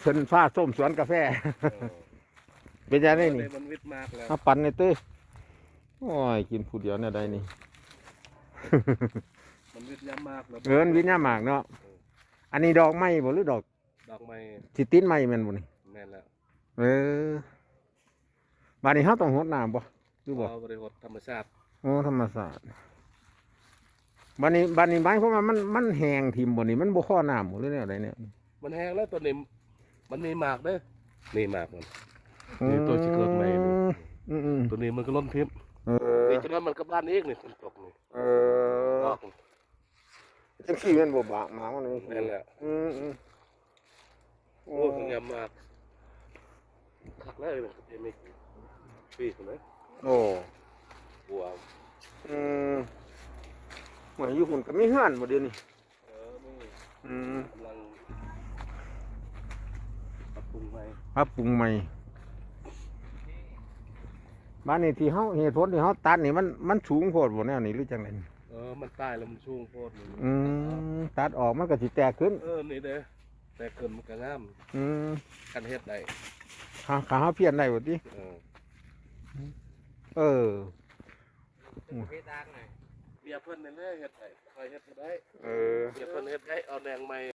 ເພິ່ນພາຊົມສວນກາແຟ. ເອີ ເປັນຈັ່ງໃດນີ້? ເອີ ມັນວິດໝາກແລ້ວ ມາປັ່ນແດ່ຕິ. ໂອ້ຍ ກິນຜູ້ດຽວແນວໃດນີ້? ມັນວິດຍາມໝາກແລ້ວ. ເອີ ມັນວິດຍາມໝາກເນາະ. ເອີ ອັນນີ້ດອກໃໝ່ບໍ່ ຫຼືດອກ ດອກໃໝ່ ຊິຕິດໃໝ່ແມ່ນບໍ່ນີ້? ແມ່ນແລ້ວ. ເອີ ບາດນີ້ເຮົາຕ້ອງຫົດນ້ຳບໍ່ ຫຼືບໍ່? ບໍ່ ບໍ່ໄດ້ຫົດ ທຳມະຊາດ. ອໍ ທຳມະຊາດ. ບາດນີ້ ບາດນີ້ໝາຍຄວາມວ່າມັນ ມັນແຫ້ງຖິ້ມບໍ່ນີ້? ມັນບໍ່ຄໍນ້ຳບໍ່ ຫຼືແນວໃດແນວ? ມັນແຫ້ງແລ້ວ ຕົວນີ້ ມັນມີໝາກເດ້ ນີ້ໝາກມັນ. ອືມ ນີ້ຕົວຊິເກີດໃໝ່ນີ້. ອືມໆ ຕົວນີ້ມັນກໍຫຼົ່ນຖິ້ມ. ເອີ ນີ້ຈະນັ້ນມັນກໍບານອີກນີ້ ຝົນຕົກນີ້. ເອີ ດອກ ຈັ່ງຊີ້ແມ່ນບໍ່ ບາກໝາກມັນນີ້? ແມ່ນແລ້ວ. ອືມໆ ໂອ້ ໂອ້ ງາມມາກ ຄັກແລ້ວນີ້ ເອມິກ ປີກພຸ້ນເດ້. ໂອ້ ບວມ. ອືມ ເມື່ອຢູ່ພຸ້ນກໍມີເຮືອນບໍ່ດຽວນີ້? ເອີ ມີ. ອືມ ກຳລັງປັບປຸງໃໝ່ ປັບປຸງໃໝ່. ບາດນີ້ທີ່ເຮົາ ເຫດຜົນທີ່ເຮົາຕັດນີ້ ມັນ ມັນສູງໂພດບໍ່ແນວນີ້ ຫຼືຈັ່ງໃດ? ເອີ ມັນຕາຍແລ້ວ ມັນສູງໂພດນີ້. ອືມ ຕັດອອກມັນກໍຊິແຕກຂຶ້ນ. ເອີ ນີ້ເດ້ ແຕກຂຶ້ນມັນກໍງາມ. ອືມ ຄັນເຮັດໄດ້ ຫາ ຫາເຮົາພຽນໄດ້ບໍ່ຕິ? ເອີ ເອີ ເມຍເພິ່ນນີ້ແຫຼະເຮັດໄດ້ ຂ້ອຍເຮັດບໍ່ໄດ້. ເອີ ເມຍເພິ່ນເຮັດໄດ້ ເອົາແໜງໃໝ່.